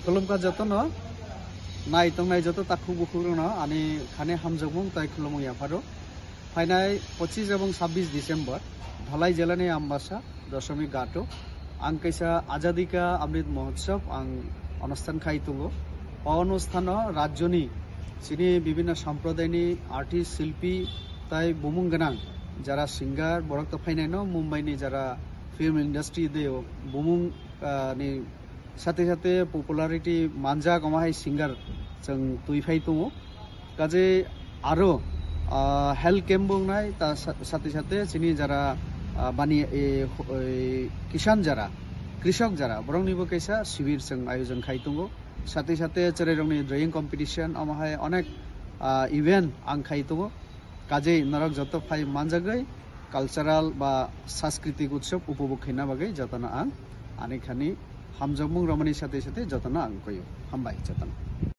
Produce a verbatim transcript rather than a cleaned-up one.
Khulumkha jotono, nai tongnai joto takhuk bukhukrokno ani khani hamjakmung tai khulumung yapharo. Phainai pochis ebong sabbish December Dhalai jelani Ambasa Doshomik Ghato ang kaisa Azadi Ka Amrit Mahotsav ang onusthan khai tongo. O onusthano rajyoni chini bibhinno samprodaini artist, silpi tai bumung gwnang jara singer borok to phainaino Mumbaini jara film industry de bumung, ah, ni sate sate popularity manjak omo hai singer chwng twi phai tongo. Kaje aro, ah, health camp bo wngnai ta sa-, sate sate chini jara, ah, bani, e, ho-, e, kisan jara, krishok jara borokni bo kaisa sibir chwng ayojon khai tongo. Sate sate chwrairokni drawing competition omo hai onek, ah, event ang khai tongo. Kajei norok joto phai manjagwi cultural ba saskritik utsob upobhog khaina bagwi jotono ang ani khani hamjakmung romani sate sate jotono ang koyo. Hambai jotono.